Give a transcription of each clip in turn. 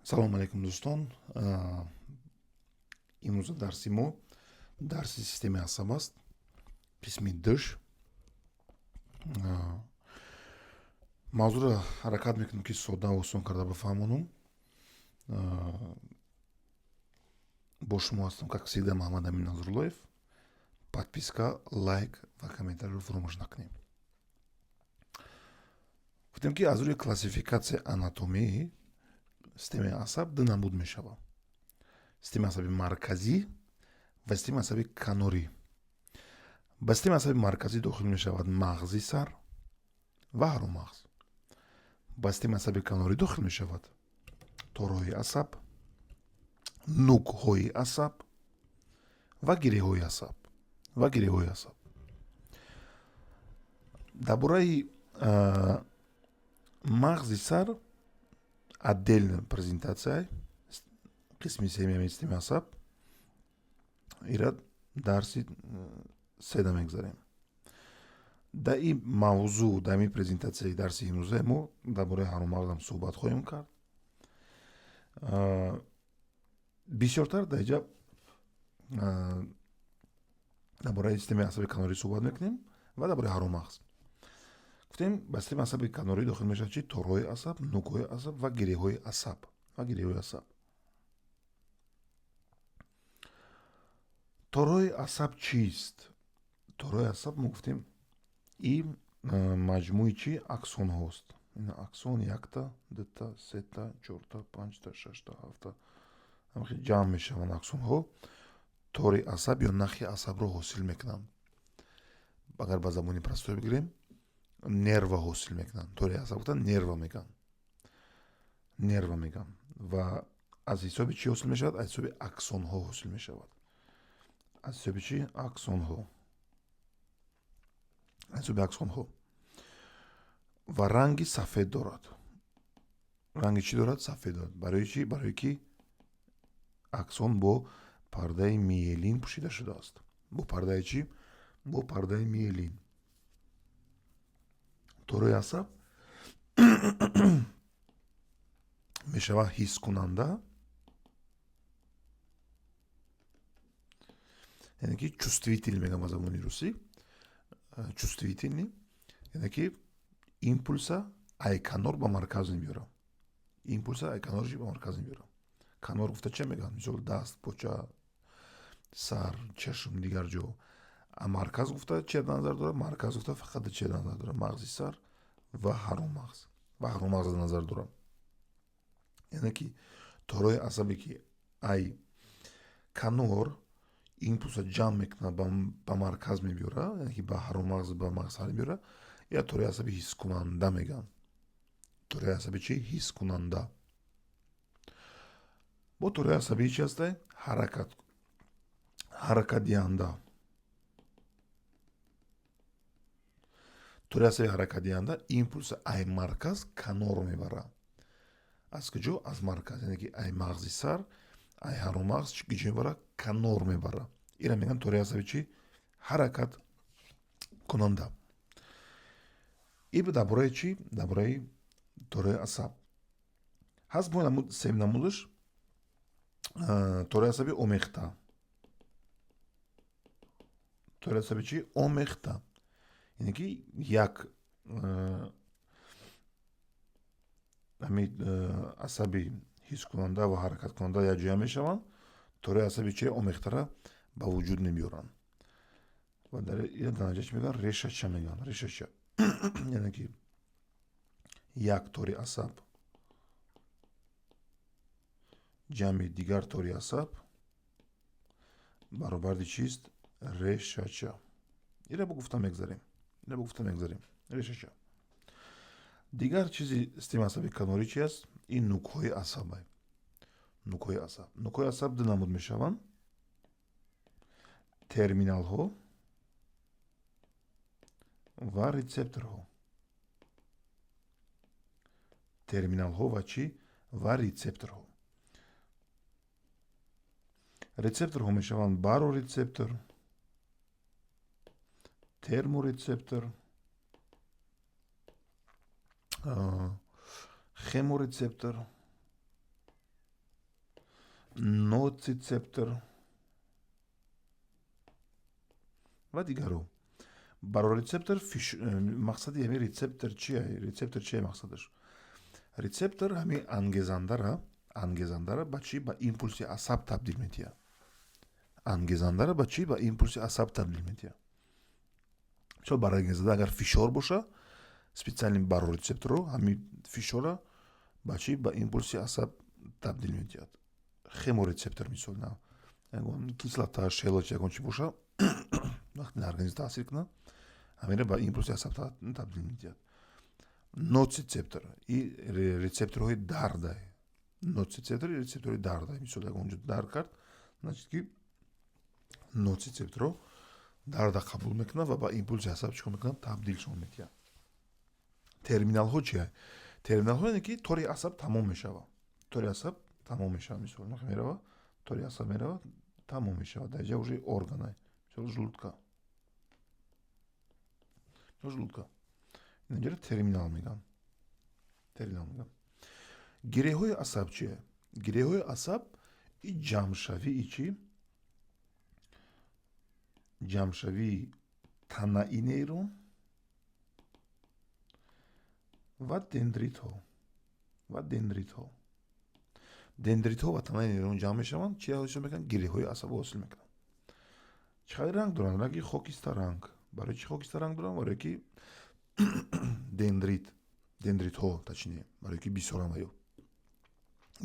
Салому алайкум, дӯстон. Имрӯза дарси мо дарси системаи асаб аст, қисми душ. Мавзӯъро ҳаракат мекунем, ки содда, осон карда бифаҳмонам. Бо шумо ҳастам, как всегда, Маҳаммад Амин Назруллоев. Подписка, лайк ва комментариро фуромӯш накунем. Гуфтем, ки аз рӯи классификатсияи анатомии системаи асаб ду намуд мешавад: системаи асаби марказӣ ва системаи асаби канорӣ. Ба системаи асаби марказӣ дохил мешавад мағзи сар ва ҳаромағз. Ба системаи асаби канорӣ дохил мешавад торҳои асаб, нукҳои асаб ва гиреҳҳои асаб ва гиреҳҳои асаб. Дар бораи мағзи сар отдельно презентация, қисми сеюми системаи асаб. Ира дарси седа мегзарем. Дар ин мавзӯъ, дар ин презентатсияи дарси имрӯзаи мо дар бораи ҳаромағзам суҳбат хоҳем кард. Бисёртар дар инҷа дар бораи системаи асаби канорӣ суҳбат мекунем ва дар бораи ҳаромағз. Гуфтем, ба системаи асаби канорӣ дохил мешавад чи? Торҳои асаб, нукҳои асаб ва гиреҳҳои асаб ва гиреҳҳои асаб. Торҳои асаб чист? Торҳои асаб, мо гуфтем, ин маҷмӯи чи? Аксонҳост. Аксон якта, дута, сета, чорта, панҷта, шашта, ҳафта, ҳамахел ҷамъ мешаванд аксонҳо, тори асаб ё нахи асабро ҳосил мекунанд. Агар ба забони простой бигирем, нерва ҳосил мекунанд. Тори асаб гуфтан, нерва мегӯянд, нерва мегӯянд. Ва аз ҳисоби чӣ ҳосил мешавад? Аз ҳисоби аксонҳо ҳосил мешавад. Аз ҳисоби чӣ? Аксонҳо, аз ҳисоби аксонҳо. Ва ранги сафед дорад. Ранги чӣ дорад? Сафед дорад. Барои чӣ? Барое ки аксон бо пардаи миелин пӯшида шудааст. Бо пардаи чӣ? Бо пардаи миелин. Торои асаб мешавад ҳисскунанда, яъне ки чувствитель мегӯям ба забони русӣ, чувствительный, яъне ки импулса ай канор ба марказ мебиёрам. Импулса ай канор ба марказ мебиёрам. Канор гуфта че мегӯям? Мисол, даст, поча, сар, чашм, дигар ҷо. А марказ гуфта че дар назар дорад? Марказ гуфта фақат че дар назар дорад? Мағзи сар ва ҳаромағз, ва ҳаромағз дар назар дорам. Яъне ки торҳои асабе, ки ай канор импулса ҷамъ мекунад, ба марказ мебиёрад, яъне ки ба ҳаромағз, ба мағзсар мебиёрад, я тори асаби ҳисскунанда мегӯянд. Тори асаби чи? Ҳисскунанда. Бо тори асабии чи ҳастай? Ҳаракат, ҳаракатдиҳанда. Тори асаби ҳаракатдиҳанда импулса ай марказ канор мебарад. Аз куҷо? Аз марказ, яъне ки ай мағзи сар, ай ҳаромағз куҷо мебарад? Канор мебарад. Ира мегӯянд тори асаби чи? Ҳаракаткунанда. Иб дар бораи чӣ? Дар бораи тораи асаб ҳаст. Бо намуд, сем намудаш тораи асаби омехта. Тораи асаби чӣ? Омехта, яъне ки як ҳами асаби ҳисскунанда ва ҳаракаткунанда якҷоя мешаванд, тораи асаби чи? Омехтара ба вуҷуд мебиёранд. Ва дар ина дар натиҷа чӣ мегӯянд? Решача мегӯянд. Решача, яъне ки як тори асаб ҷамъи дигар тори асаб баробарди чист? Решача. Ира бо гуфта мегзарем, ира бо гуфта мегзарем. Решача. Дигар чизи системаи асаби канорӣ чи аст? Ин нукҳои асаб. Нукҳои асаб. Нукҳои асаб ду намуд мешаванд: терминалҳо ва рецепторҳо. Терминалҳо ва чӣ? Ва рецепторҳо. Рецепторҳо мешаванд барорецептор, терморецептор, хеморецептор. Ноцицептор ва дигарҳо. Барорецептор, мақсади ҳамин рецептор чия? Рецептор чия мақсадаш? Рецептор ҳамин ангезандара ба чӣ? Ба импулси асаб табдил медиҳад. Ангезандара ба чӣ? Ба импулси асаб табдил медиҳад. Мисол, барангезанда агар фишор боша, специальный барорецепторро ҳамин фишора ба чӣ? Ба импулси асаб табдил медиҳад. Хеморецептор, мисол, на ягон кислота, щёлочь, ягон чӣ боша, вақте на организм таъсир кунад, ҳаминро ба импулси асаб табдил медиҳад. Ноцицептор и рецепторҳои дардай. Ноцицептор и рецепторҳои дардай. Мисол, ягон ҷо дард кард, значит ки ноцицепторро дарда қабул мекунад ва ба импулси асаб чӣ кор мекунад? Табдилшон медиҳад. Терминалҳо чия? Терминалҳо яъне ки тори асаб тамом мешавад. Тори асаб тамом мешавад, мисол, мерава, тори асаб мерава, тамом мешавад. Дар ҷа уже органай. Мисол, желудка. Желудка. Инҷоро терминал мегӯянд. Терминал мегӯянд. Гиреҳҳои асаб чия? Гиреҳҳои асаб и ҷамъшавии чӣ? Ҷамъшавии танаи нейрон ва дендритҳо. Ва дендритҳо. Дендритҳо ва танаи нейрон ҷамъ мешаванд, чӣ ҳосил мекунанд? Гиреҳҳои асабро ҳосил мекунанд. Чӣ қадр ранг доранд? Ранги хокистаранг. Барои чӣ хокистаранг доранд? Барое ки дендрит, дендритҳо, точнее, барое ки бисёранд ва ё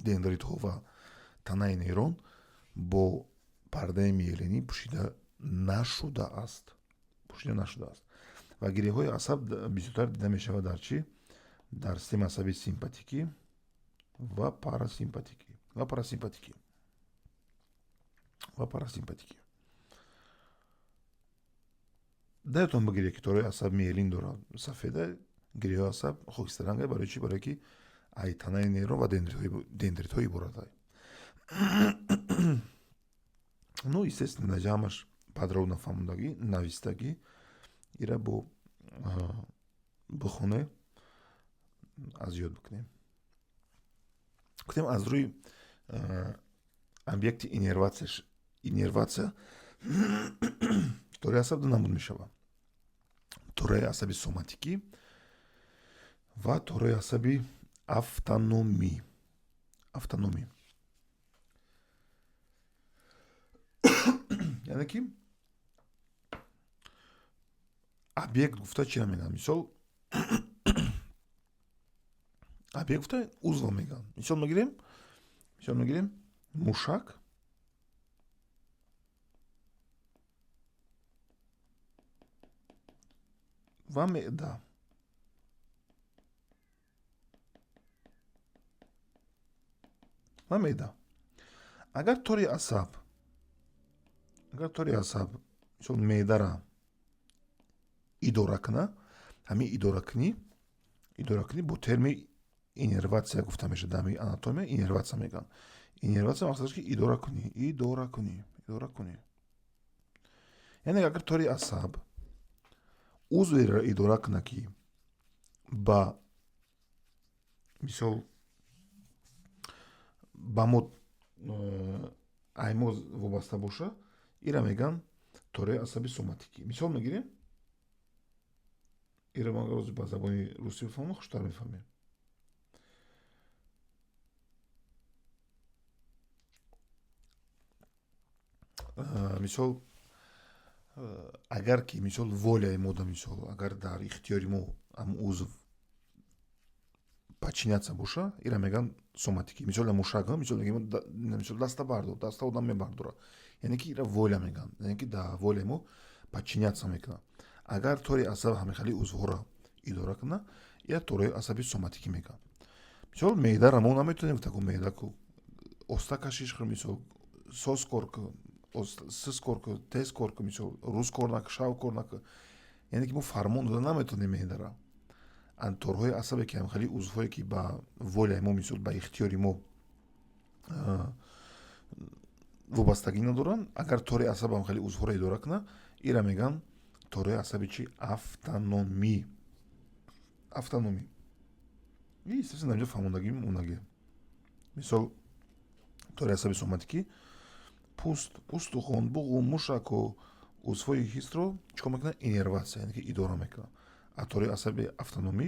дендритҳо ва танаи нейрон бо пардаи миелинӣ пӯшида нашудааст. Пӯшида нашудааст. Ва гиреҳҳои асаб бисёртар дида мешавад дар чӣ? Дар системаи асаби симпатикӣ ва парасимпатикӣ. Ва парасимпатикӣ. Ва парасимпатикӣ. Даётон бигиред, ки тораи асаб миелин дорад, сафеда, гиреҳҳои асаб хокистаранга. Барои чӣ? Барое ки ай танаи нейрон ва дендритҳо иборатай. Ну, естественно, ҷамъаш подробно фаҳмондагӣ, навистагӣ, ира бо бихоне, аз ёд бикунем. Гуфтем, аз рӯи объекти иннерватсия тораи асаб ду намуд мешавад: тораи асаби соматикӣ ва тораи асаби автономӣ. Автономӣ яъне ки объект гуфта чиро мегӯянд? Мисол, объект гуфта узва мегӯянд. Мисол мегирем мушак ва меъда. Ва меъда. Агар тори асаб, мисол, меъдара идора куна, ҳамин идоракунӣ бо термини иннерватсия гуфта мешавад. Дар ҳамин анатомия иннерватсия мегӯянд. Иннерватсия мақсадаш ки идора кунӣ, идора кунӣ, идора кунӣ. Яъне агар тори асаб узверо идора куна, ки ба мисол ба мо аймо вобаста боша, ира мегӯянд тораи асаби соматикӣ. Мисол мегирем, ира ман агар ба забони русӣ бифаҳмам, хуштар мефаҳмем. Мисол, агар ки, мисол, воляи мода, мисол, агар дар ихтиёри мо ҳам узв подчиняться боша, ира мегӯянд соматикӣ. Мисол, мушак, мисол мегӯем, мисол, даста бардор, даста одам мебардорад, яъне ки ира воля мегӯянд, яъне ки дар воляи мо подчиняться мекунад. Агар тори асаб ҳамин узвҳоро идора кунад, ира тораи асаби соматикӣ мегӯянд. Мисол, меъдара мо наметавонем гуфта, ку меъда ку оста кашиш кун, мисол, сос кор кун, сис кор кун, тез кор кун, мисол, рӯз кор накун, шаб кор накун, яъне ки мо фармон дода наметавонем меъдара. Торҳои асабе ки ҳамхели узвҳое ки ба воляи мо, мисол, ба ихтиёри мо вобастагӣ надоранд, агар тори асаб ҳамхели узвҳоро идора кунад, ира мегӯянд тораи асаби чи? Автономӣ. Автономӣ. Естественно, инҷо фаҳмондагӣ мондагӣ. Мисол, Тори асаби соматикӣ пӯст, устухон, буғум, мушакҳо, узвҳои ҳисро чӣ кор мекунад? Иннерватсия, яъне ки идора мекунад. А тори асаби автономӣ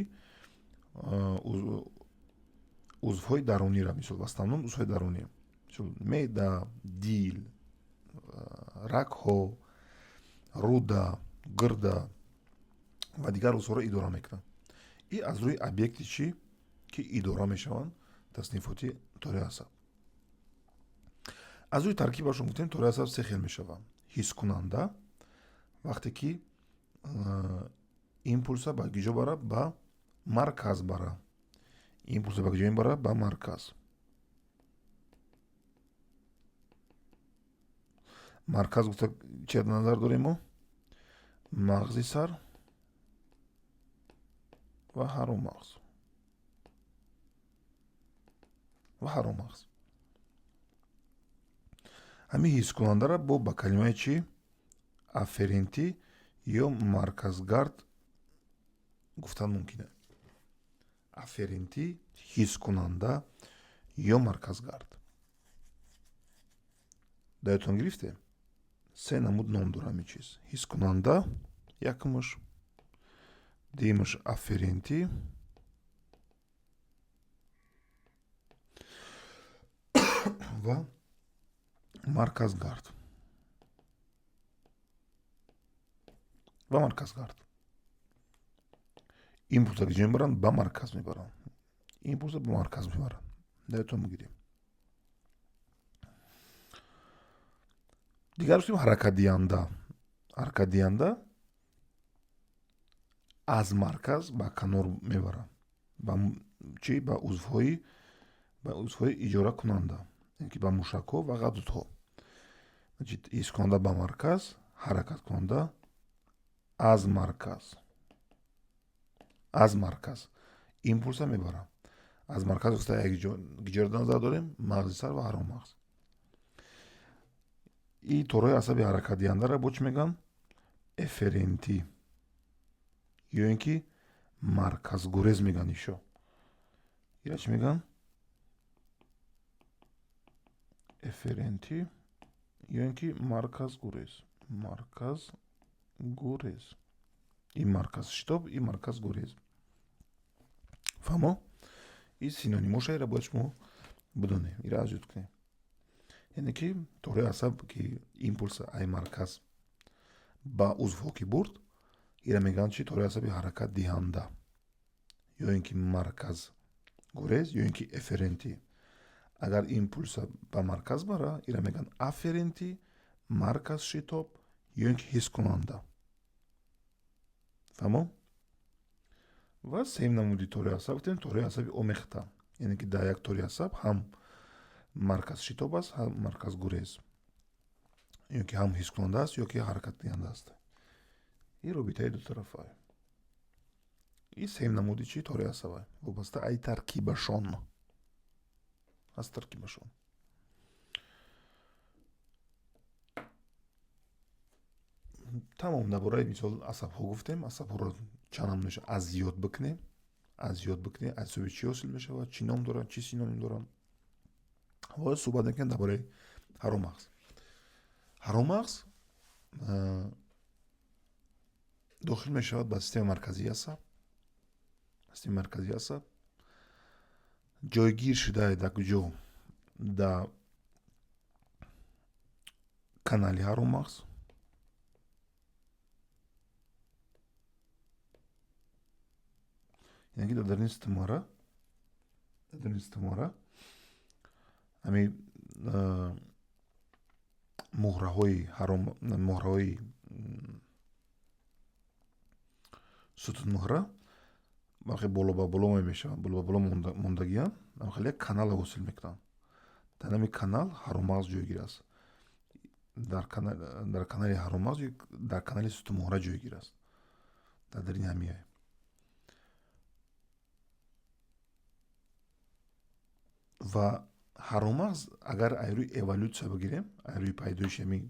узвҳои дарунира, мисол, в основном узвҳои дарунӣ, мисол, меъда, дил, рагҳо, рӯда, гирда ва дигар узвҳоро идора мекунад. И аз рӯи объекти чӣ ки идора мешаванд таснифоти тори асаб. Аз рӯи таркибашон гуфтем, тори асаб се хел мешавад. Ҳисскунанда, вақте ки импулса ба куҷо бара? Ба марказ бара. Импулса ба куҷо мебара? Ба марказ. Марказ гуфта чӣ дар назар дорем мо? Мағзи сар ва ҳароммағз. Ва ҳароммағз. Ҳамин ҳисскунандаро бо ба калимаи чӣ? Афферентӣ ё марказгард гуфтан мумкин аст. Афферентӣ, ҳисскунанда ё марказгард. Даётон гирифте? Се намуд ном дора ҳамин чиз. Ҳисскунанда якумаш, дуюмаш афферентӣ ва марказгард. Ва марказгард. Импулса куҷо мебаранд? Ба марказ мебаранд. Импулса ба марказ мебаранд. Даётон бигирем. Дигар гуфтем ҳаракатдиҳанда. Ҳаракатдиҳанда аз марказ ба канор мебарад. Ба чӣ? Ба узвҳои иҷоракунанда, яъне ки ба мушакҳо ва ғадудҳо. Значит, ҳисскунанда ба марказ, ҳаракаткунанда аз марказ. Аз марказ импулса мебарад. Аз марказ гуфта як ҷоро дар назар дорем? Мағзи сар ва ҳароммағз. И торҳои асаби ҳаракатдиҳандаро бо чӣ мегӯянд? Эфферентӣ ё ин ки марказгурез мегӯянд ишо. Ира чӣ мегӯянд? Эфферентӣ ё ин ки марказгурез. Марказгурез. И марказшитоб, и марказгурез. Фаҳмо? И синонимоша ира бояд шумо бидонем, ира аз ёд кунем. Яъне ки торҳои асаб ки импулса ай марказ ба узвҳо ки бурд, ира мегӯянд чи? Торҳои асаби ҳаракатдиҳанда ё ин ки марказгурез ё ин ки эфферентӣ. Агар импулса ба марказ бара, ира мегӯянд афферентӣ, марказшитоб ё ин ки ҳисскунанда. Фаҳмо? Ва сеюм намуди тори асаб гуфтем, тори асаби омехта, яъне ки дар як тори асаб ҳам марказшитоб аст, ҳам марказгурез, ё ки ҳам ҳисскунанда аст, ё ки ҳаракатдиҳанда аст. И робитаи дутарафа. И сеюм намуди чи? Тори асаба вобаста ай таркибашон, аз таркибашон. Тамом, дар бораи мисол асабҳо гуфтем. Асабҳоро чанд намунаша аз ёд бикунем, аз ёд бикунем, аз ҳисоби чӣ ҳосил мешавад, чӣ ном доранд, чӣ синоним доранд. Ҳоло суҳбат мекунем дар бораи ҳароммағз. Ҳароммағз дохил мешавад ба системаи марказии асаб. Системаи марказии асаб ҷойгир шуда дар куҷо? Дар канали ҳароммағз, яъне ки дар даруни сутунмӯҳра, дар даруни сутунмӯҳра ҳамин муҳраҳои ҳаром, муҳраҳои сутунмуҳра вақте боло ба боло мешаванд, боло ба боло мондагианд, хеле як канал ҳосил мекунанд. Дар ҳамин канал ҳароммағз ҷойгир аст. Дар канали ҳароммағз, дар канали сутунмуҳра ҷойгир аст, дар дарини ҳамиа. Ва ҳароммағз, агар аз рӯи эволютсия бигирем, аз рӯи пайдоиши ҳамин,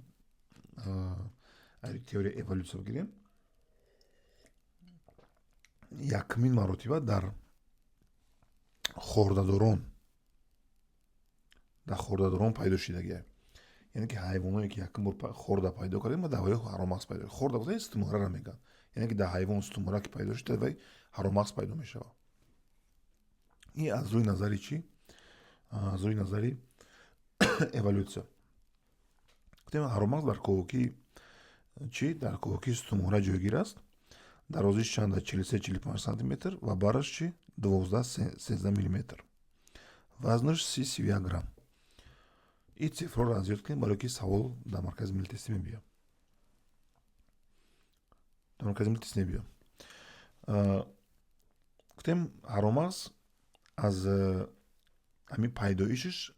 аз рӯи теорияи эволютсия бигирем, якумин маротиба дар хордадорон. Дар хордадорон пайдо шидагия. Яъне ки ҳайвоное, ки якум бор хорда пайдо кардем, ва дар вай ҳаромағз пайдо. Хорда гуфта сутунмуҳраро мегӯянд. Яъне ки дар ҳайвон сутунмуҳра ки пайдо шуд, дар вай ҳаромағз пайдо мешавад. Ин аз рӯи назари чӣ? Аз рӯи назари эволюсия. Гуфтем, ҳаромағз дар ковокии чӣ? Дар ковокии сутунмуҳра ҷойгир аст. Дарозиш чанд? 43-45 сантиметр ва бараш чӣ? 12-13 миллиметр. Вазнаш 30-31 грамм. Ин цифрҳоро аз ёд кунед, барое ки савол дар маркази милли тестӣ мебиёд. Дар маркази милли тестӣ мебиёд. Гуфтем, ҳаромағз аз ҳамин пайдоишаш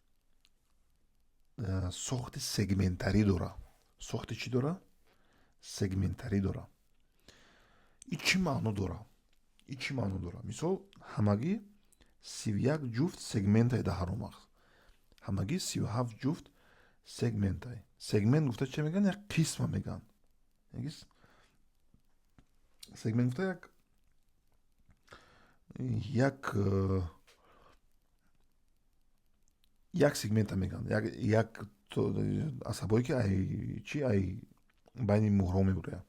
сохти сегментарӣ дора. Сохти чӣ дора? Сегментарӣ дора. Ин чӣ маъно дора? Ин чӣ маъно дора? Мисол, ҳамагӣ 31 ҷуфт сегментай дар ҳаромағз. Ҳамагӣ 37 ҷуфт сегментай. Сегмент гуфта чӣ мегӯянд? Як қисма мегӯянд. Сегмент гуфта як сегмента мегӯянд. Як асабое, ки ай чи, ай байни муҳраҳо мебурояд.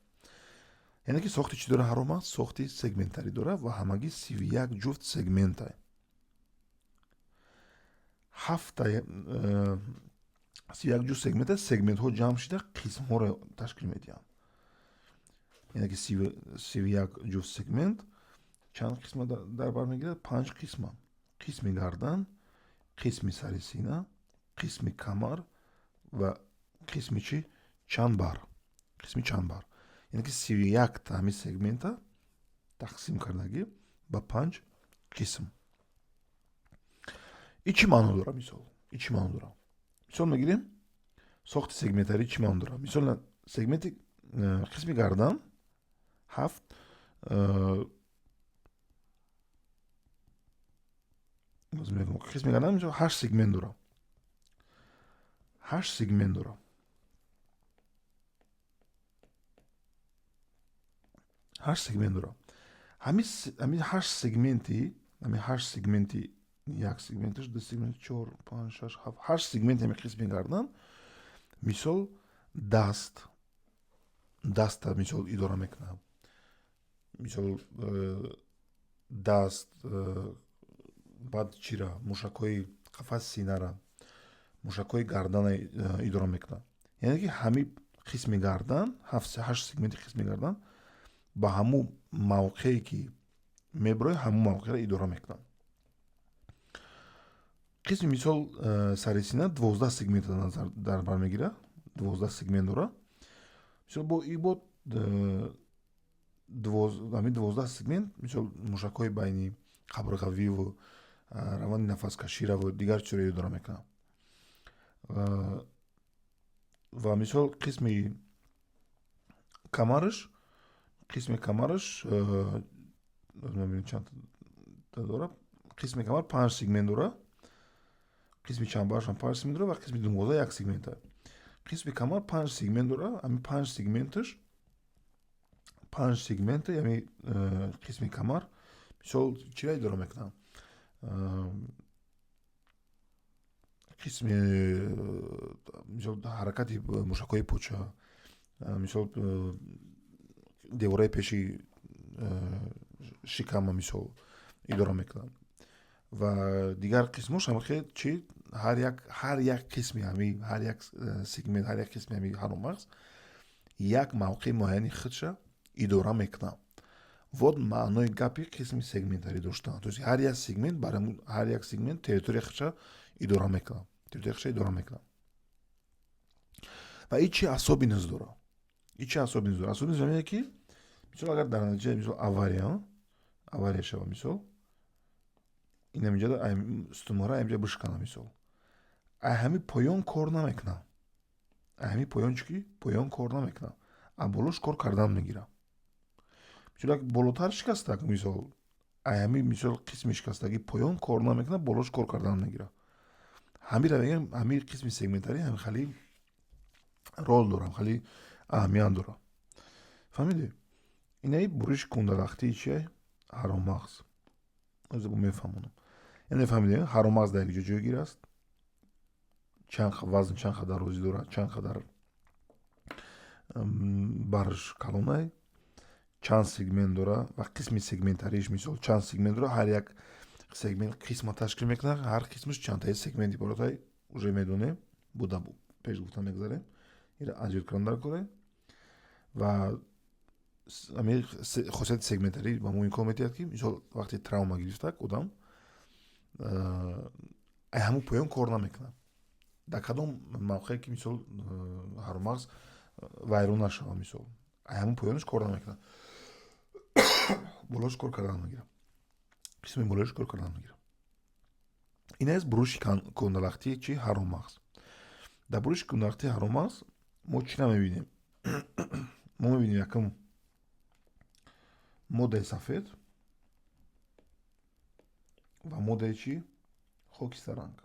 Яъне ки сохти чӣ дора ҳаромағз? Сохти сегментарӣ дора ва ҳамагӣ 31 ҷуфт сегментай. Ҳафта 31 ҷуфт сегмента, сегментҳо ҷамъ шуда қисмҳоро ташкил медиҳанд. Яъне ки 31 ҷуфт сегмент чанд қисма дар бар мегирад? Панҷ қисма: қисми гардан, қисми сари сина, қисми камар ва қисми чӣ? Чанбар. Қисми чанбар. Яъне ки 31-та ҳамин сегмента тақсим кардагӣ ба панҷ қисм. Ин чӣ маъно дора, мисол? Ин чӣ маъно дора? Мисол мегирем, сохти сегментарӣ чӣ маъно дора? Мисол, сегменти қисми гардан ҳафт қисми гардан, мисол, ҳашт сегмент дора. Ҳашт сегмент дора. Ҳашт сегмент дора. Ҳамин ҳашт сегменти, ҳамин ҳашт сегменти, як сегменташ, ду сегмент, чор, панҷ, шаш, ҳафт, ҳашт сегменти ҳамин қисми гардан, мисол, даста, мисол, идора мекунад. Мисол, даст, баъд чира? Мушакҳои қафаси синара, мушакҳои гардана идора мекунад. Яъне ки ҳамин қисми гардан, ҳашт сегменти қисми гардан ба ҳамун мавқее, ки мебирояд, ҳамун мавқеъро идора мекунад. Қисми, мисол, сари сина 12 сегмента дар бар мегирад, 12 сегмент дорад. Мисол, бо и бо ҳамин 12 сегмент, мисол, мушакҳои байни қабрғавиву раванди нафаскашираву дигар чизро идора мекунад. Ва, мисол, қисми камараш чандта дорад? Қисми камар панҷ сегмент дорад, қисми чанбарашам панҷ сегмент дорад ва қисми думғоза як сегмента. Қисми камар панҷ сегмент дорад. Ҳамин панҷ сегменташ, панҷ сегмента ҳамин қисми камар, мисол, чира идора мекунад? Қисми, мисол, ҳаракати мушакҳои поча, мисол, девораи пеши шикама, мисол, идора мекунад. Ва дигар қисмош ҳамахел чи, ҳар як қисми ҳами, ҳар як сегмент, ҳар як қисми ҳами ҳаромағз як мавқеи муайяни худша идора мекунад. Вот маънои гапи қисми сегментарӣ доштан. То есть ҳар як сегмент, ҳар як сегмент территория худша идора мекунад, территория худша идора мекунад. Ва ин чи особенность дорад? Ин чи особенность дорад? Особенность ҳамине, ки, мисол, агар дар натиҷаи, мисол, авария шава, мисол, инаминҷа сутунмуҳра инҷа бишкана, мисол, ай ҳами поён кор намекунад. Ай ҳами поён чӣ ки поён кор намекунад, а болош кор кардан мегирад. Мисол, як болотар шикастак, мисол, ай ҳами, мисол, қисми шикастагӣ поён кор намекунад, болош кор кардан мегирад. Ҳамира мегӯям, ҳами қисми сегментарӣ ҳами хали рол дорам, хали аҳамият дорад. Фаҳмидӣ? Инаи буриши кундалахтии чие? Ҳароммағз. Ҳозир бо мефаҳмонам. Яъне фаҳмидем, ҳароммағз дар як ҷо ҷойгир аст. Чанд вазн, чанд қадар розӣ дорад, чанд қадар барш калонай, чанд сегмент дора ва қисми сегментариш, мисол, чанд сегмент дора, ҳар як сегмент қисма ташкил мекунад, ҳар қисмаш чандтаи сегмент иборатай, уже медонем, буда пеш гуфта мегзарем, ира аз ёд кардан дар коре. Ва ами хосияти сегментарӣ ба мо имкон медиҳад, ки, мисол, вақте травма гирифтак одам, ай ҳамун поён кор намекунад. Дар кадом мавқее ки, мисол, ҳарумағз вайрон нашава, мисол, ай ҳамун поёнаш кор намекунад, болош кор кардан мегирад, қисми болош кор кардан мегирад. Ин аст буруши кундалахтии чи? Ҳароммағз. Дар буруши кундалахтии ҳароммағз мо чӣ намебинем? Мо мебинем, якум, моддаи сафед ва моддаи чӣ? Хокистаранг.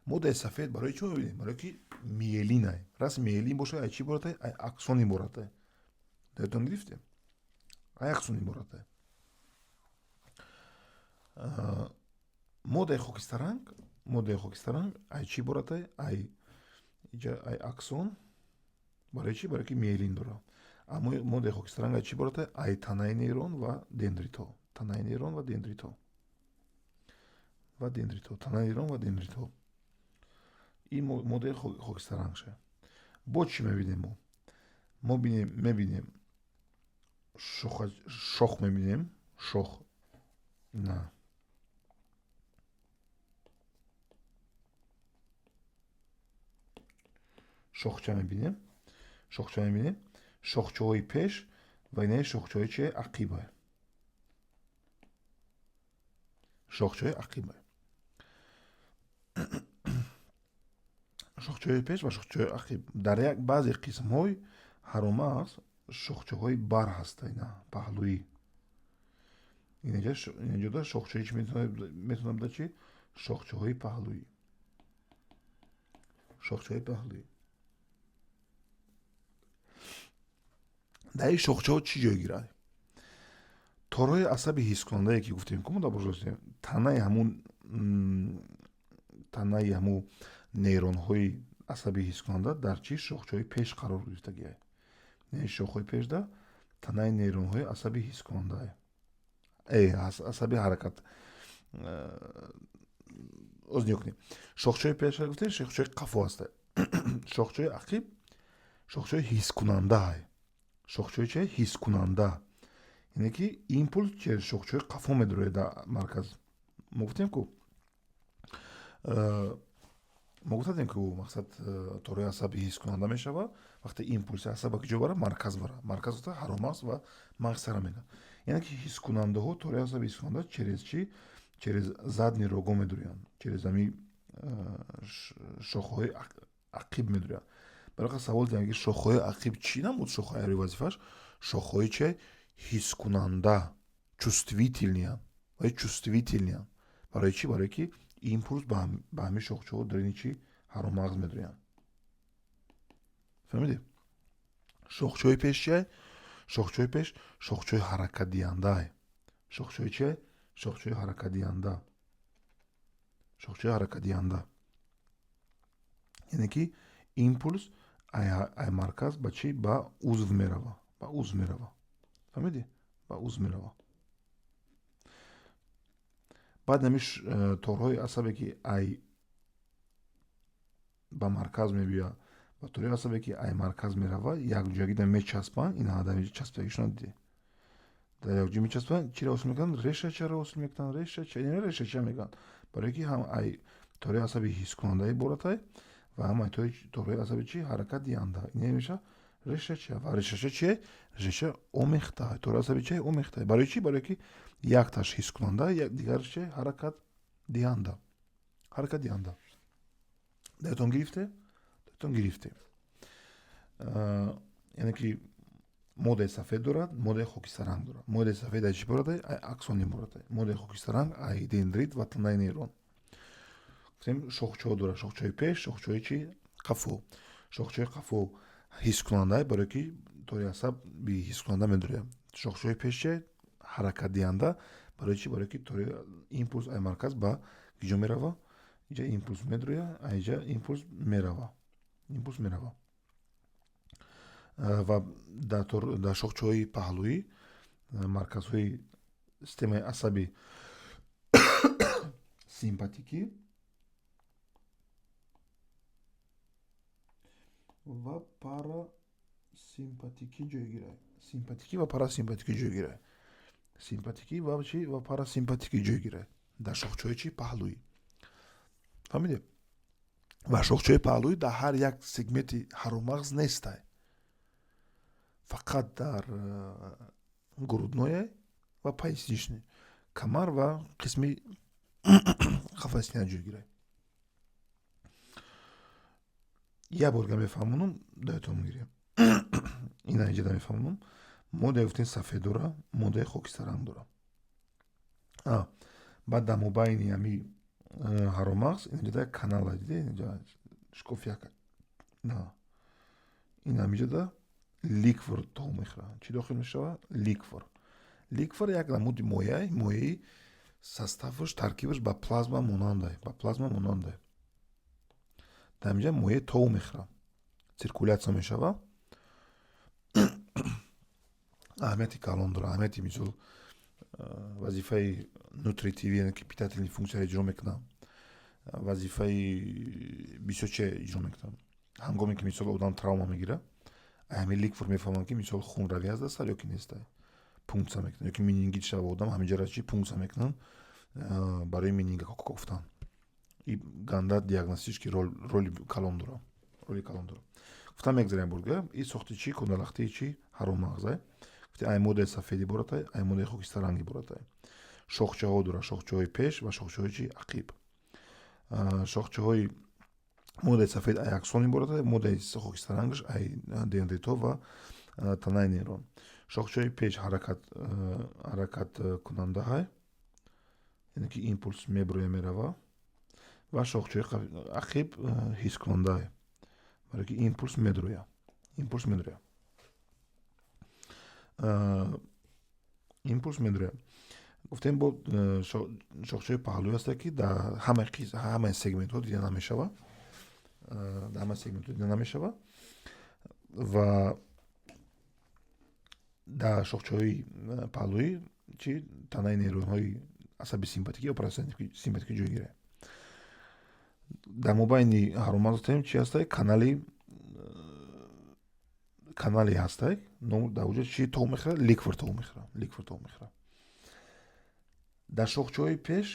Моддаи сафед барои чӣ мебинем? Барое ки миелинай. Раст, миелин бошад, ай чӣ иборатай? Ай аксон иборатай. Даётон гирифтем, ай аксон иборатай. Моддаи хокистаранг, моддаи хокистаранг ай чӣ иборатай? Ай иҷа ай аксон. Барои чӣ? Барое ки миелин дорад. Моддаи хокистаранг ай чӣ иборатай? Ай танаи нейрон ва дендритҳо, танаи нейрон ва дендритҳо, ва дендритҳо, танаи нейрон ва дендритҳо. Ин моддаи хокистарангша. Бо чӣ мебинем мо? Мо мебинем шох, мебинем шох, на шохча мебинем, шохча мебинем, шохчаҳои пеш ва инаи шохчаҳои чи? Ақиба, шохчаҳои ақиба, шохчаҳои пеш ва шохчаҳои ақиб. Дар як баъзе қисмҳои ҳаромағз шохчаҳои бар ҳаста, ина паҳлӯӣ. Инаҷода шохчаи чи метавонад буда? Чи? Шохчаҳои паҳлӯӣ, шохчаҳои паҳлӯӣ. Дар ин шохчаҳо чӣ ҷой гирад? Торҳои асаби ҳисскунандае, ки гуфтем, ку мо дар танаи ҳамун, танаи ҳамун нейронҳои асаби ҳисскунанда дар чӣ? Шохчаҳои пеш қарор гирифтагиай. Яъне шохҳои пешда танаи нейронҳои асаби ҳисскунандае, асаби ҳаракат. Оз нигоҳ кунем, шохчаҳои пеш гуфтем, шохчаҳои қафо ҳаста. Шохчаҳои ақиб шохчаҳои ҳисскунандаай. Шохчаҳои чи? Ҳисскунанда, яъне ки импулс через шохчаҳои қафо медарояд дар марказ. Мо гуфтем ку, мо гуфтадем ку, мақсад, торҳои асаби ҳисскунанда мешавад, вақте импулси асаб ба куҷо бара? Марказ бара. Марказ гуфта ҳаромағз ва мағз сара мегӯяд. Яъне ки ҳисскунандаҳо, торҳои асаби ҳисскунанда через чӣ? Через задний рого медурӯянд, через ами шохҳои ақиб медурӯянд. Барои савол диҳам, ки шохҳои ақиб чӣ намуд шохҳои вазифааш? Шохҳои че? Ҳисскунанда, чувствительный анд ва чувствительный анд. Барои чӣ? Барое ки импулс ба ҳамин шохчаҳо дарини чӣ? Ҳаромағз медурӯянд. Фаҳмидед? Шохчаҳои пеш чия? Шохчаҳои пеш шохчаҳои ҳаракатдиҳандай. Шохчаҳои чия? Шохчаҳои ҳаракатдиҳанда, шохчаҳои ҳаракатдиҳанда, яъне ки импулс ай марказ ба чӣ? Ба узв мерава, ба узв мерава. Фаҳмидӣ? Ба узв мерава. Баъд ҳами торҳои асабе, ки ай ба марказ мебиёяд, ва торҳои асабе, ки ай марказ мерава, якҷоягида мечаспанд. Ина часпидагишона дидӣ, дар якҷо мечаспанд. Чиро ҳосил мекунанд? Решачаро ҳосил мекунанд. Решача, решача мегӯянд, барое ки ҳам ай торҳои асаби ҳисскунанда иборатай ва ҳам ай торҳои асаби чи? Ҳаракатдиҳанда. Ина меша решача. Ва решача чие? Решача омехта, тори асаби чи? Омехта. Барои чӣ? Барое ки якташ ҳисскунанда, дигараш чи? Ҳаракатдиҳанда, ҳаракатдиҳанда. Даётон гирифте? Даётон гирифте. Яъне ки моддаи сафед дорад, моддаи хокистаранг дорад. Моддаи сафед ай чӣ иборатай? Ай аксон иборатай. Моддаи хокистаранг ай дендрит ва танаи нейрон. Гуфтем, шохчаҳо дорад: шохчаҳои пеш, шохчаҳои чи? Қафо. Шохчаҳои қафо ҳисскунанда, барое ки тори асаб ҳисскунанда медорад. Шохчаҳои пеш чи? Ҳаракатдиҳанда. Барои чӣ? Барое ки тори импулс ай марказ ба киҷо мерава? Иҷа импулс медроя, аиҷа импулс мерава, импулс мерава. Ва дар шохчаҳои паҳлӯӣ марказҳои системаи асаби симпатикӣ ва парасимпатикӣ ҷойгирад. Симпатикӣ ва парасимпатикӣ ҷойгирад. Симпатикӣ ва чӣ? Ва парасимпатикӣ ҷойгирад дар шохчаҳои чӣ? Паҳлӯӣ. Фаҳмидед? Ва шохчаҳои паҳлӯӣ дар ҳар як сегменти ҳаромағз нестай, фақат дар грудное ва поясничный, камар ва қисми қафаси сина ҷойгирад. Як борга мефаҳмонам, даётон мегирем. Ина иҷода мефаҳмонам. Моддаи гуфтем сафед дора, моддаи хокистаранг дора. Баъд дар мобайни ҳами ҳаромағз инҷода канала диде, инҷа шкоф як. На, ин ҳамиҷода ликвор тов мехӯрад. Чӣ дохил мешавад? Ликвор. Ликвор як намуди мояи, мояи составаш, таркибаш ба плазма монандай, ба плазма монандай. Дар ҳаминҷа мояи тов мехӯрад, циркулятсия мешавад. Аҳамияти калон дорад, аҳамияти, мисол, вазифаи нутритивӣ, яъне ки питательный функсияро иҷро мекунад, вазифаи бисёр чи иҷро мекунад. Ҳангоме ки, мисол, одам травма мегирад, ҳамин ликвор мефаҳмад, ки, мисол, хунравӣ аст дар сар ё ки нестай, пунксия мекунад, ё ки менингит шава одам, ҳаминҷара чи пунксия мекунанд барои менингококк. И ганда диагностический роли калон дорад, роли калон дорад. Гуфтам, мегзарем бурга. И сохти чӣ? Кундалахтии чӣ? Ҳароммағзай. Гуфти, ай моддаи сафед иборатай, ай моддаи хокистаранг иборатай. Шохчаҳо дорад: шохчаҳои пеш ва шохчаҳои чӣ? Ақиб. Шохчаҳои моддаи сафед ай аксон иборатай, моддаи хокистарангаш ай дендритҳо ва танаи нейрон. Шохчаҳои пеш ҳаракаткунандаҳай, яъне ки импулс меброя, мерава, ва шохчаҳои ақиб ҳискунандаҳай, барое ки импулс медроя, импулс медроя, импулс медроя. Гуфтем, бо шохчаҳои паҳлӯӣ ҳастанд, ки дар ҳамаи сегментҳо дида намешавад, дар ҳамаи сегментҳо дида намешавад. Ва дар шохчаҳои паҳлӯӣ чи? Танаи нейронҳои асаби симпатикӣ ё парасимпатикӣ ҷой гирад. Дар мобайни ҳароммағз гуфтем, чи ҳастай? Канали, канале ҳастай. Дар оҷа чи тов мехӯрад? Ликвор тов мехӯрад, ликвор тов мехӯрад. Дар шохчаҳои пеш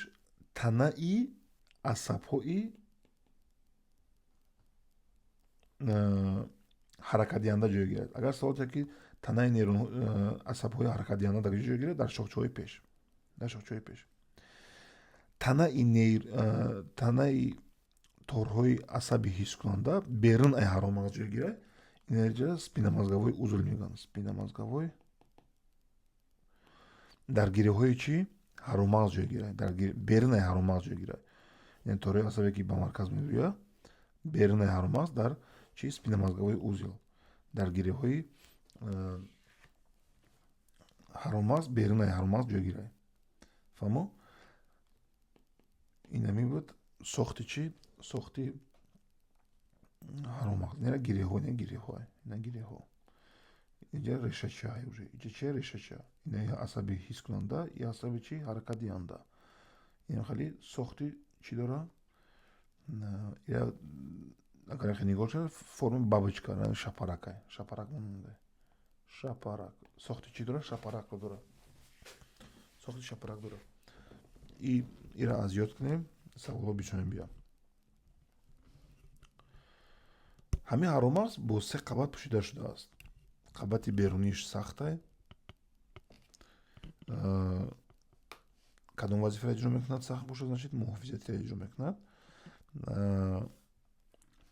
танаи асабҳои ҳаракатдиҳанда ҷой гирад. Агар савол диҳад, ки танаи нейрон асабҳои ҳаракатдиҳанда дар куҷо ҷой гирад? Дар шохчаҳои пеш, дар шохчаҳои пеш. Танаи торҳои асаби ҳискунанда берун ай ҳароммағз ҷой гирад. Инаҷа спинномозговой узел мегӯянд. Спинномозговой дар гиреҳҳои чӣ? Ҳароммағз ҷой гирад, берун ай ҳароммағз ҷой гирад. Яъне торҳои асабе, ки ба марказ меояд, берун ай ҳароммағз дар чи? Спинномозговой узел, дар гиреҳҳои ҳароммағз, берун ай ҳароммағз ҷой гирад. Фаҳмо? Инами буд сохти чӣ? Сохти ҳароммағз. Ина гиреҳҳо, ина гиреҳҳо, ина гиреҳҳо. Инҷа решача уже, инҷа чи? Решача. Ина асаби ҳискунанда и асаби чӣ? Ҳаракатдиҳанда. Ин хеле сохти чӣ дора? Агар яхе нигоҳ шавад, форми бабочка, шапаракай, шапарак монанда, шапарак. Сохти чӣ дора? Шапаракро дора, сохти шапарак дора. И ира аз ёд кунем, саволҳо бисёр биям. Ҳамин ҳароммағз бо се қабат пӯшида шудааст. Қабати беруниш сахтай, кадом вазифаро иҷро мекунад? Сахт бошад, значит, муҳофизатиро иҷро мекунад.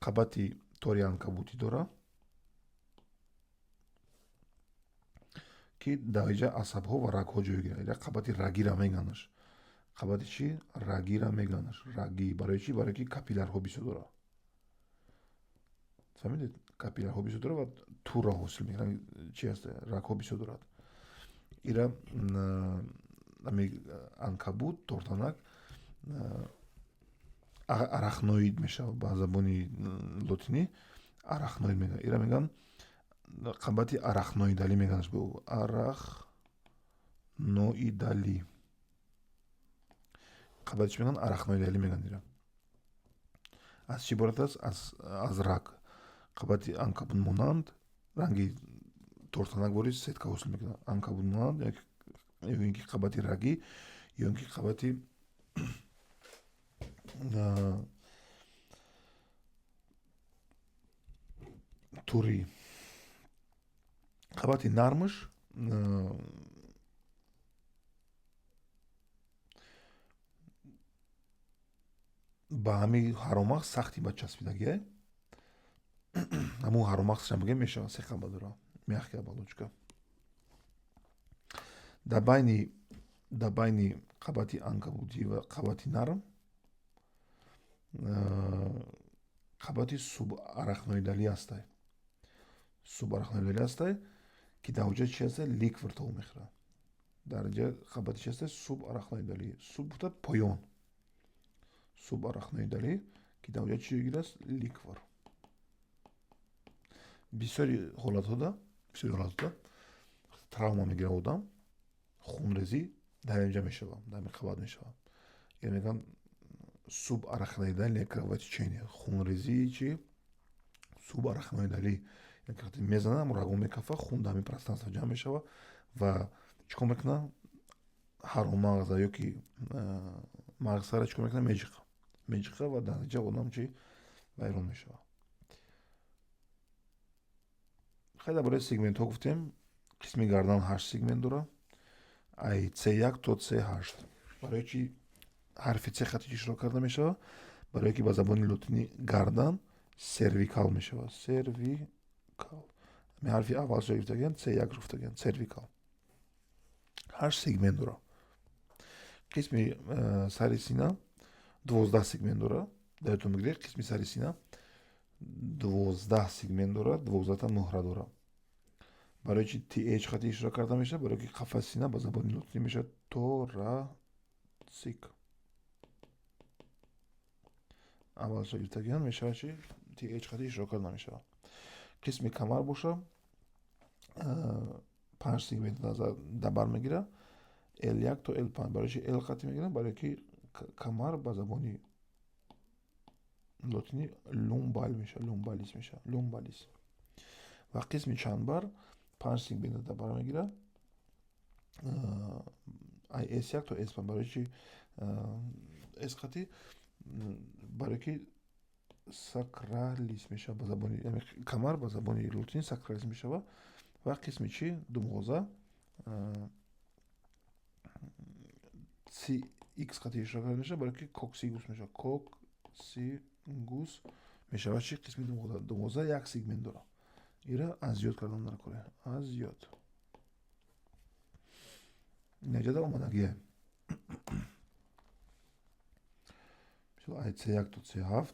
Қабати тори анкабутӣ дорад, ки дар инҷа асабҳо ва рагҳо ҷой гирад. Ира қабати рагира меганаш. Қабати чӣ? Рагира меганаш. Раги барои чӣ? Барое ки капиллярҳо бисёр дорад. Фаҳмидед? Капиллярҳо бисёр дорад ва тура ҳосил мекунад. Чи ҳаст? Рагҳо бисёр дорад. Ира Ами анкабут, тортанак арахноид мешавад, ба забони лотинӣ арахноид мегӯянд. Ира мегӯянд қабати арахноидалӣ мегӯянд, арахноидалӣ. Қабати чӣ мегӯянд? Арахноидалӣ мегӯянд ира. Аз чӣ иборат аст? Аз раг. Қабати анкабутмонанд, ранги тортанак вори сетка ҳосил мекунад. Анкабутмонанд ё ин ки қабати рагӣ, ё ин ки қабати турӣ. Қабати нармаш ба ҳамин ҳаромағз сахти ба часпидагиа. Ҳамун ҳаромағзшам бигем мешавад, се қабат дора, мягкая оболочка. Дар байни қабати анкабутӣ ва қабати нарм қабати субарахноидалӣ ҳастай. Субарахноидалӣ ҳастай, ки дар ҳуҷа чи ҳастай? Ликвор тоб мехӯрад. Дар инҷа қабати чи ҳастай? Субарахноидалӣ. Суб гуфта поён. Субарахноидалӣ, ки дар ҳуҷа чи ҷойгир аст? Ликвор. Бисёри ҳолатҳода травма мегирад одам, хунрезӣ дар инҷа мешавад, дар ин қабат мешавад. Ин мегӯянд субарахноидальное кровотечение. Хунрезии чи? Субарахноидалӣ. Вақте мезанад, ҳамон рагон мекафа, хун дар ҳамин пространство ҷамъ мешавад ва чӣ кор мекунад? Ҳароммағза ё ки мағзсара чӣ кор мекунад? Меҷиқа. Меҷиқа ва дар натиҷа одам чи? Вайрон мешавад. Хеле дар бораи сегментҳо гуфтем. Қисми гардан ҳашт сегмент дорад, ай C1 то C8. Барои чи ҳарфи C хати иштирок карда мешавад? Барое ки ба забони лотинӣ гардан cervical мешавад. Cervical. Ҳамин ҳарфи аввалшо гирифтагиан, C1 гуфтагиан, cervical. Ҳашт сегмент дорад. Қисми сари сина 12 сегмент дорад. Дар ёдтон бигиред, қисми сари сина 12 сегмент дорад, 12та муҳра дорад. Барои чи TH хати иштирок карда мешавад? Барое ки қафаси сина ба забони лотинӣ мешавад thoracic. Аввалшо гирифтагиан мешавад чи? TH хати иштирок карда намешавад. Қисми камар боша панҷ сегмент дар бар мегирад, L1 то L5. Барои чи L хати мегирад? Барое ки камар ба забони лотинӣ lumbal мешавад, lumbalis мешавад, lumbalis. Ва қисми чанбар панҷ сегмент дар бар мегирад, ай S1 то S5. Барои чи S хати? Барое ки sacralis мешавад ба забони камар, ба забони лотинӣ sacralis мешавад. Ва қисми чи? Думғоза CX хати иштирок карда мешавад, барое ки coccygeus мешавад. Coccygeus мешавад чи? Қисми думғоза. Думғоза як сегмент дорад. Ира аз ёд кардан накунед, аз ёд. Наҷада омадагие. Мисол, ай C1 то C7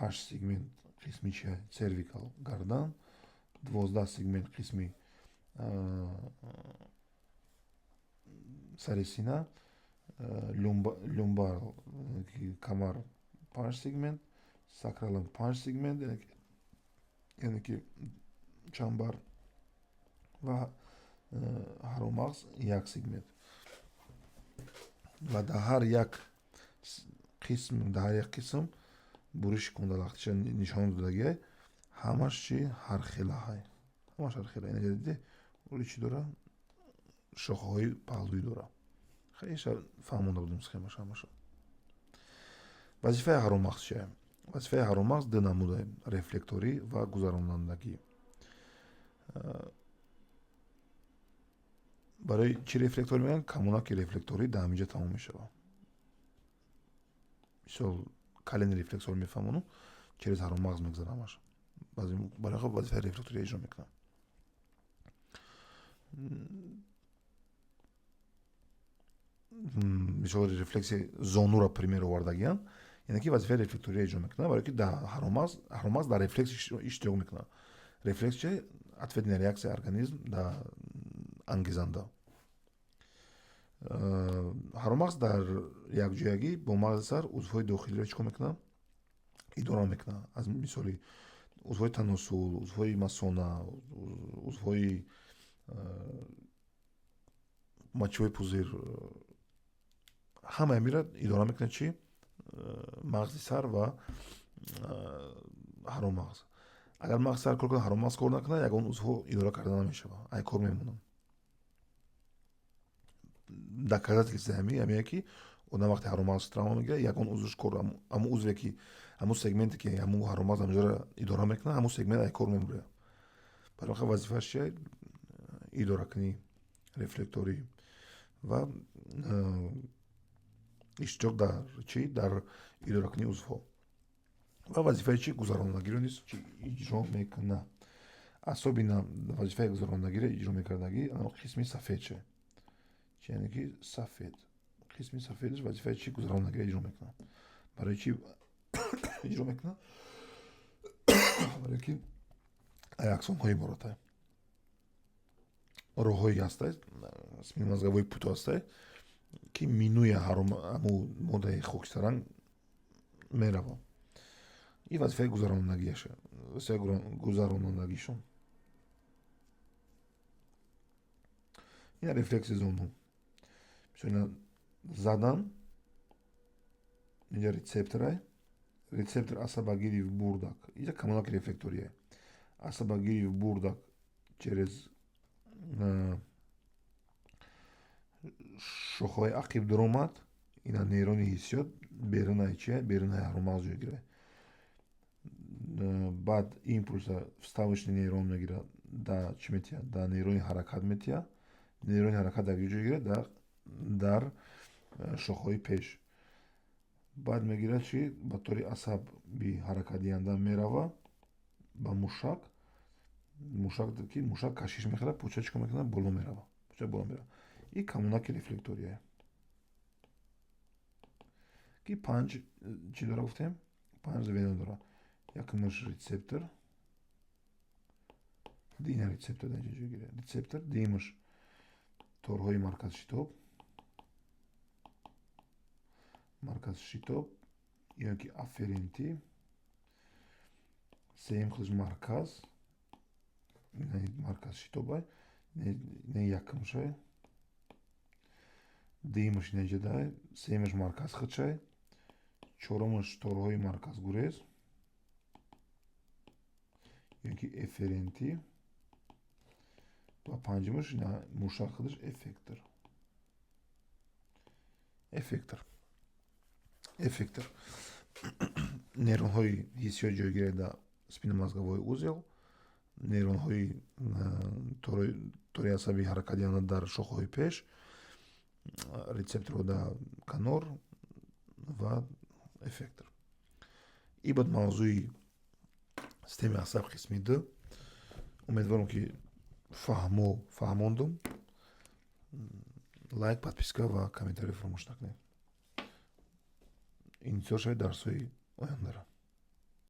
ҳашт сегмент қисми чи? Cervical, гардан, 12 сегмент қисми сари сина, lumbar камар панҷ сегмент, sacral панҷ сегмент, яъне ки чанбар, ва ҳароммағз як сегмент. Ва дар ҳар як қисм буриши кундалахтиша нишон додагиай, ҳамаш чи? Ҳархелаҳай, ҳамаш ҳархела. Ина диде, ури чӣ дора? Шохаҳои паҳлӯӣ дора. Хеле фаҳмонда будем схемаша ҳамаша. Вазифаи ҳароммағз чия? Вазифаи ҳароммағз ду намуда: рефлекторӣ ва гузаронандагӣ. Барои чӣ рефлекторӣ мегӯянд? Камонаки рефлекторӣ дар ҳаминҷа тамом мешавад. Мисол, коленный рефлексҳоро мефаҳмону, через ҳароммағз мегузарад ҳамаш. Барои хоб вазифаи рефлекторӣ иҷро мекунад. Мисол, рефлекси зонуро пример овардагиянд, яъне ки вазифаи рефлектория иҷро мекунад, барое ки дар ҳароммағз дар рефлекс иштирок мекунад. Рефлекс чи? Ответная реакция организм дар ангезанда. Ҳаромағз дар якҷоягӣ бо мағзи сар узвҳои дохилиро чӣ кор мекунад? Идора мекунад. Аз мисоли узвҳои таносул, узвҳои масона, узвҳои мочевой пузырь, ҳамаи амира идора мекунад чӣ? Мағзи сар ва ҳароммағз. Агар мағзи сар кор кунад, ҳароммағз кор накунад, ягон узвҳо идора карда намешавад, ай кор мемонанд. Доказательство ҳамие, ки одам вақте ҳароммағз травма мегирад, ягон узвш кор, ҳамун узве ки, ҳамун сегменте ки ҳамун ҳароммағз ҳамҷоро идора мекунад, ҳамун сегмент ай кор мемурад. Барои ҳамин вазифааш чия? Идоракунӣ, рефлекторӣ ва иштирок дар чӣ? Дар идоракунии узвҳо. Ва вазифаи чӣ? Гузаронандагиро низ чӣ иҷро мекунад. Особенно вазифаи гузаронандагиро иҷро мекардагӣ қисми сафедше, яъне ки сафед, қисми сафедаш вазифаи чӣ? Гузаронандагиро иҷро мекунад. Барои чӣ иҷро мекунад? Барое ки аксонҳо иборатай, роҳҳое ҳастай, спинномозговой путь ҳастай, ки минуя ҳамун моддаи хокистаранг меравад. Ин вазифаи гузаронандагиаша, вазифаи гузаронандагишон. Ина рефлекси зону. Мисол, ина задан, инҷа рецепторай, рецептор асабагири бурдак, инҷа камонаки рефлектория, асабагири бурдак через шохаҳои ақиб даромад. Ина нейрони ҳиссиёт берунаи чия? Берунаи ҳароммағз ҷой гирад. Баъд импульса вставочный нейрон мегирад, да чӣ метиҳад? Да нейрони ҳаракат метиҳад. Нейрони ҳаракат дар ҷой гирад? Дар шохаҳои пеш. Баъд мегирад чӣ? Ба тори асаби ҳаракатдиҳанда мерава ба мушак. Мушак ки мушак кашиш мехӯрад, пӯча чӣ кор мекунад? Боло мерава, пӯча боло мерава. И камонаки рефлектория, ки панҷ чӣ дора гуфтем? Панҷ звено дора. Якумаш рецептор, дина рецептор дар инҷа ҷой гирад, рецептор. Дуюмаш торҳои марказшитоб, марказшитоб ё ки афферентӣ. Сеюм худаш марказ, марказшитобай, не якумшай, дуюмаш инҷадай, сеюмаш марказ худшай, чорумаш торҳои марказгурез ё ки эфферентӣ ва панҷумаш мушак худаш эффектор, эффектор, эффектор. Нейронҳои ҳиссиёт ҷой гирад дар спинномозговой узел, нейронҳои тори асаби ҳаракатдиҳанда дар шохаҳои пеш, рецепторҳо дар канор ва эффектор. Ин буд мавзӯи системаи асаб қисми ду. Умедворам, ки фаҳмо фаҳмондум. Лайк, подписка ва комментарий фаромӯш накунед. Интизор шавед дарсҳои ояндаро.